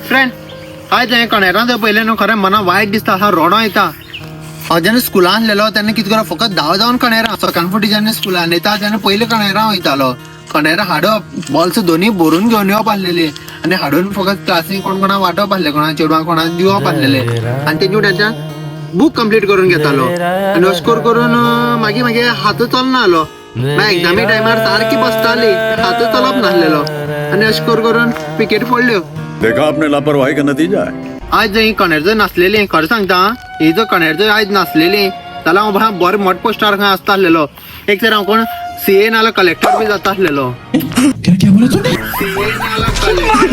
Friend, आयज हांवें कणेरां जर पयलें न्हू, खरें मना वायट दिसता, असा रोडो येता. हांव जेन्ना स्कुलान आसलेलो तेन्ना कितें करप, फकत 10 जावन कणेरां. सकाळ फुडें जेन्ना स्कुलान येता तेन्ना पयलीं कणेरां वयतालो. कणेरां हाडप, बॉल्स दोनी भरून घेवन येवप आसलेली आनी हाडून फकत क्लासीक कोण कोणाक वांटप आसलें, कोणा चेडवां कोणाक दिवप आसलेलें आनी तेंच्या फुड्याच्यान बूक कंप्लीट करून घेतालो. आनी अशें करून करून मागीर मागीर हात चलना जालो. मागीर एग्जामी टायमार सारकी बसताली, हात चलप नासलेलो आनी अशें करून करून विकेट पडल्यो. देखा आपने लापरवाही का नतीजा है. आयज ही कणेर जर नासलेली, खरें सांगता, ही जर कणेर जर आयज नासलेली जाल्यार हांव बरें मोठे पोस्टार खंय आसता आसलेलो. एक तर हांव कोण सीए नाल्यार कलेक्टर बी जाता आसलेलो. सीए नाल्यार कलेक्टर.